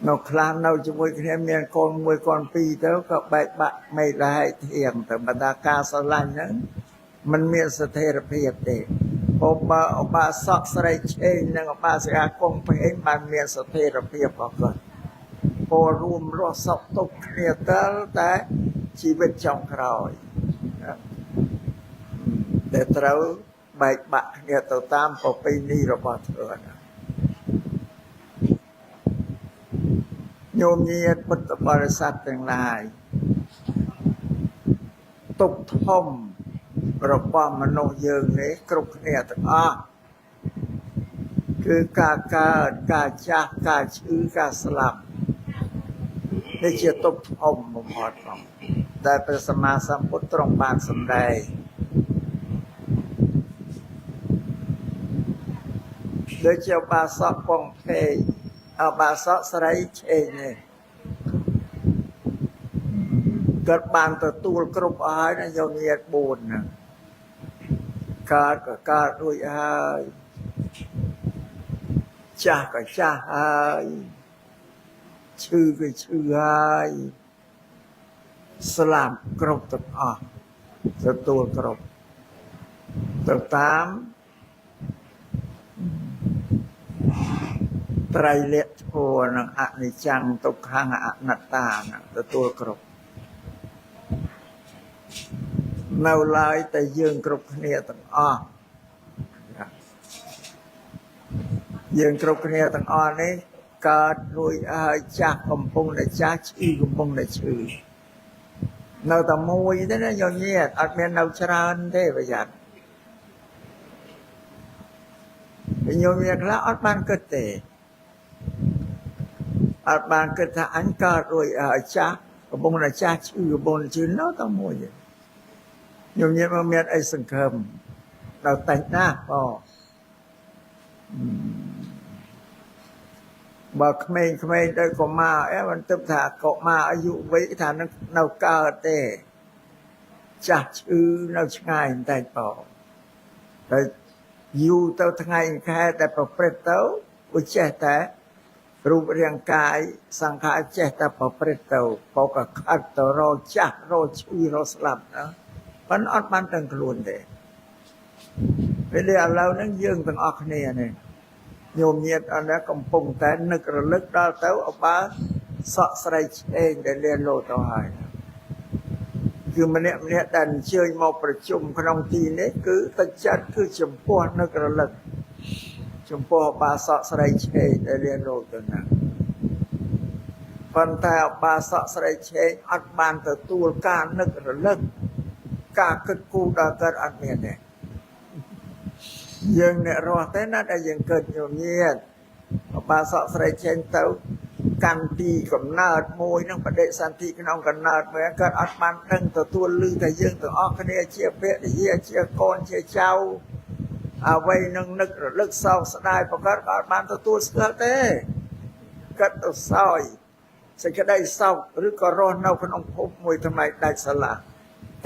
នៅខ្លះនៅជាមួយគ្នាមានកូនមួយកូនពីរទៅក៏បែកបាក់មេលហេធៀងទៅបណ្ដាការស្រឡាញ់ហ្នឹងมันមានស្ថិរភាពទេឧបាឧបាសកស្រីឆេងនិងឧបាសិកាគង់ភេងបានមានស្ថិរភាពរបស់គាត់ពលរួមរស់សុខទុក្ខគ្នាតើតែជីវិតចុងក្រោយដែលត្រូវបែកបាក់គ្នាទៅតាមប្រពៃណីរបស់ធ្វើណាញោមញាតពុទ្ធបរិស័ទទាំងឡាយទុក្ខធំរបស់មនុស្សយើងនេះគ្រប់គ្នាទាំងអស់គឺការកើតការចាស់ការឈឺការស្លាប់នេះជាទុក្ខធំបំផុតផងដែលព្រះសម្មាសម្ពុទ្ធទ្រង់បានសម្ដែងដូចជាឧបាសកពងភេងឧបាសកស្រីឆេងនេះគាត់បានទទួលគ្រប់អស់ហើយណាយោញាត4ហ្នឹងកើតក៏កើតរួចហើយចាស់ក៏ចាស់ហើយឈឺក៏ឈឺហើយស្លាប់គ្រប់ទាំងអស់ទទួលគ្រប់ទៅតាមត្រៃលក្ខធម៌និងអនិច្ចំទុក្ខំអនត្តានឹងទទួលគ្រប់នៅឡើយតែយើងគ្រប់គ្នាទាំងអស់យើងគ្រប់គ្នាទាំងអស់នេះកើតរួចហើយចាស់កំពុងតែចាស់ឈឺកំពុងតែឈឺនៅតែមួយទេណាញញាតអត់មាននៅច្រើនទេប្រយ័ត្នញោមញាតខ្លះអត់បានគិតទេអត់បានគិតថាអញកើតរួចហើយចាស់កំពុងតែចាស់ឈឺកំពុងតែឈឺនៅតែមួយទេញោមញាតមកមានអីសង្ឃឹមដល់តិចណាស់បងបើក្មេងៗទៅកុមារអីមិនទឹបថាកុមារអាយុវ័យថានឹងនៅកើតទេចាស់ឈឺនៅឆ្ងាយបន្តិចបងតែយូរទៅថ្ងៃខែតែប្រព្រឹត្តទៅឧចេះតែរូបរាងកាយសង្ខារចេះតែប្រព្រឹត្តទៅបកខិតទៅរកចាស់រកឈឺរកស្លាប់ណាប៉ុន្តែអត់បានដឹងខ្លួនទេពេលនេះឥឡូវហ្នឹងយើងទាំងអស់គ្នានេះញោមញាតអត់ដែរកំពុងតែនឹករលឹកដល់ទៅឧបាសកស្រីឆ្អេងដែលលាលោទៅហើយគឺម្នាក់ម្នាក់ដែលអញ្ជើញមកប្រជុំក្នុងទីនេះគឺទឹកចិត្តគឺចំពោះនឹករលឹកចំពោះឧបាសកស្រីឆ្អេងដែលលាលោទៅណាប៉ុន្តែឧបាសកស្រីឆ្អេងអត់បានទទួលការនឹករលឹកការគិតគូរដល់កើតអត់មានទេយើងអ្នករស់ទេណាដែលយើងគិតញោមញាតឧបាសកស្រីឆេងទៅកាន់ទីកំណើតមួយនឹងបដិសន្ធិក្នុងកំណើតមួយគាត់អត់បានដឹងទទួលឮតែយើងទាំងអស់គ្នាជាភរិយាជាកូនជាចៅអ្វីនឹងនឹករលឹកសោកស្ដាយប្រកាសក៏អត់បានទទួលស្គាល់ទេគាត់ទៅសោយសេចក្តីសោកឬក៏រស់នៅក្នុងភពមួយថ្មីដាច់ស្រឡះ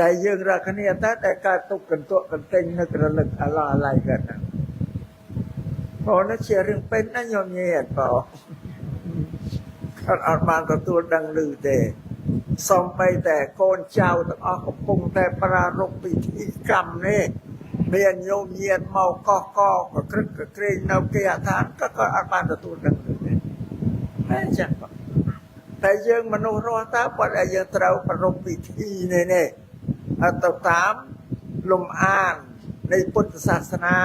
តែយើងរាល់គ្នាតែកើតទុកកន្ទក់កន្ទិញនឹករលឹកអាឡោះអាល័យគាត់ណាព្រោះនេះជារឿងពេញណាញោមញាតបងគាត់អត់បានទទួលដឹងឮទេសូម្បីតែកូនចៅទាំងអស់កំពុងតែប្រារព្ធពិធីកម្មនេះមានញោមញាតមកកោះកកក្រឹកក្រែងនៅគេហដ្ឋានក៏គាត់អត់បានទទួលដឹងឮទេតែអញ្ចឹងបងតែយើងមនុស្សរស់តើគាត់ឲ្យយើងត្រូវប្រារព្ធពិធីនេះទៅតាមលំអាននៃពុទ្ធសាសនា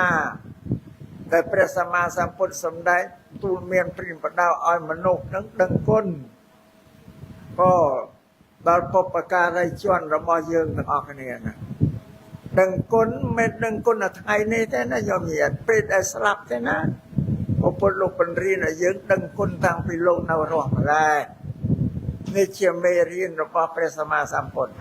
ដែលព្រះសម្មាសម្ពុទ្ធសម្ដែងទូលមានព្រានបដៅឲ្យមនុស្សនឹងដឹងគុណក៏ដល់បុព្វការីជនរបស់យើងទាំងអស់គ្នាណាដឹងគុណមិនដឹងគុណនៅថ្ងៃនេះទេណាញោមញាតពេលដែលស្លាប់ទេណាព្រះពុទ្ធលោកបង្រៀនឲ្យយើងដឹងគុណតាំងពីលោកនៅរស់ម្ល៉េះនេះជាមេរៀនរបស់ព្រះសម្មាសម្ពុទ្ធ